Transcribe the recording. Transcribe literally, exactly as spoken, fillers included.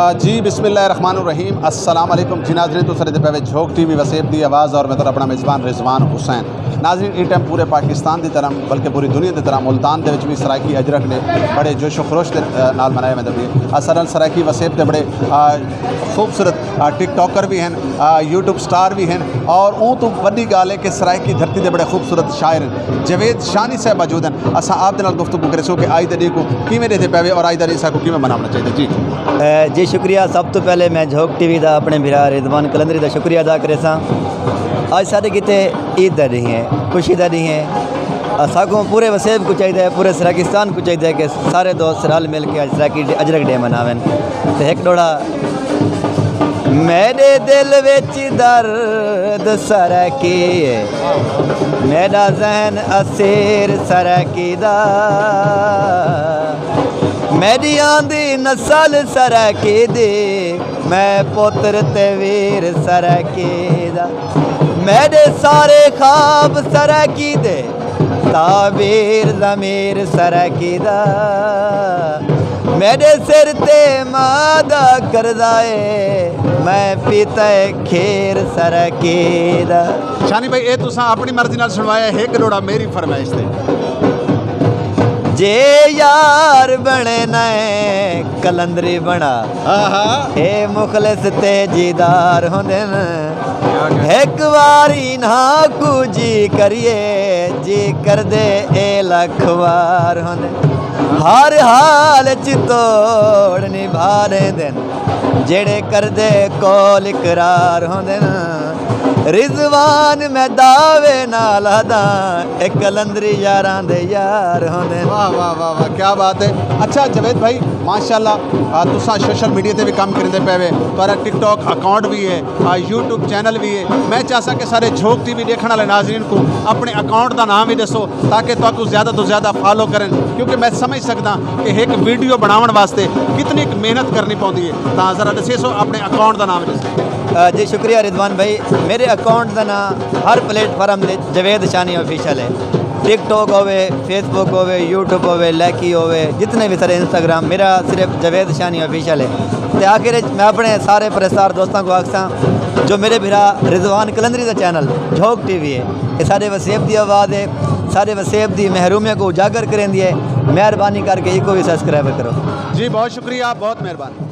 جی، بسم اللہ الرحمن الرحیم۔ السلام علیکم جی ناظرین، تساں ݙیہدے پئے وے جھوک ٹی وی، وسیب دی آواز، اور میں تہاݙا اپݨا میزبان رضوان حسین۔ ناظرین، ایں ٹائم پورے پاکستان دی طرح، بلکہ پوری دنیا دی طرح، ملتان دے وچ وی سرائیکی اجرک ݙے بڑے جوش و خروش دے، آ، نال منایا ویندا پئے۔ اساݙے نال سرائیکی وسیب دے بڑے، آ، خوبصورت، آ، ٹک ٹاکر وی ہن، آ، یوٹیوب سٹار وی ہن، اور اوں توں وݙی ڳالھ ہے کہ سرائیکی دھرتی دے بڑے خوبصورت شاعر ہن۔ جاوید شانی صاحب موجود ہن۔ اساں آپ دے نال گفتگو کریسوں کہ اڄ دے ݙینہہ کوں کیویں ݙیہدے پئے وے اور اڄ دا ݙینہہ ساکوں کیویں مناوݨا چاہیدا۔ جی۔ اے، جی شکریہ۔ سب توں پہلے میں جھوک ٹی وی دا اپݨے بھرا رضوان قلندری دا شکریہ ادا کریساں۔ اڄ ساݙے کیتے عید دا ݙینہہ ہے، خوشی دا ݙینہہ ہے۔ اساکوں پورے وسیب کوں چاہیدا ہے، پورے سرائیکستان کوں چاہیدا ہے کہ سارے دوست رل مل کے اڄ سرائیکی ڈے، اجرک ڈے مناون تے ہک ݙوہڑا۔ میݙے دل وچ درد سرائیکی ہے، میݙا ذہن اسیر سرائیکی دا، میݙی آندی نسل سرائیکی دی، میں پتر تے ویر سرائیکی دا، میݙے سارے خواب سرائیکی دے، تعبیر ضمیر سرائیکی دا، میݙے سر تے ماں دا قرضہ اے، میں پیتا اے کھیر سرائیکی دا۔ شانی بھائی، اے تساں اپݨی مرضی نال سݨوایا، ہک ݙوہڑا میری فرمائش تے۔ جے یار بݨے نئیں قلندری بݨا، ہاں ہاں۔ اے مخلص تے جیدار ہوندن۔ کیا کہہ۔ ہک واری انہاں کوں جی کریے، جی کردے اے لکھ وار ہوندن۔ ہر حال اچ توڑ نبھا ݙیندن، جیڑھے کردے قول اقرار ہوندن۔ رضوان میں دعوے نال آہداں، اے قلندری یاراں دے یار ہوندن۔ واہ، واہ، واہ، واہ، کیا بات ہے۔ اچھا جاوید بھائی، ماشاءاللہ، آ، تساں سوشل میڈیا تے وی کم کریندے پئے وے، تہاݙا ٹک ٹاک اکاؤنٹ وی ہے، آ، یوٹیوب چینل وی ہے۔ میں چاہساں کہ سارے جھوک ٹی وی ݙیکھݨ والے ناظرین کوں اپݨے اکاؤنٹ دا نام وی ݙسو، تاکہ تہاکوں زیادہ توں زیادہ فالو کرن، کیونکہ میں سمجھ سڳداں کہ ہک ویڈیو بݨاوݨ واسطے کتنی محنت کرݨی پوندی ہے۔ تاں ذرا ݙسیسو اپݨے اکاؤنٹ دا نام ݙسو۔ آ، جی شکریہ رضوان بھائی، میݙے اکاؤنٹ دا ناں ہر پلیٹ فارم تے جاوید شانی آفیشل ہے۔ ٹک ٹاک ہووے، فیس بک ہووے، یوٹیوب ہووے، لیکی ہووے، جتنے وی سارے، انسٹاگرام، میݙا صرف جاوید شانی آفیشل ہے۔ تے آخر وچ میں اپݨے سارے پرستار دوستاں کوں آکھساں جو میݙے بھرا رضوان قلندری دا چینل جھوک ٹی وی ہے، اے ساݙے وسیب دی آواز ہے، ساݙے وسیب دی محرومیاں کوں اجاگر کریندی ہے۔ مہربانی کر کے ایکوں وی سبسکرائب کرو۔ جی بہت شکریہ، بہت مہربانی۔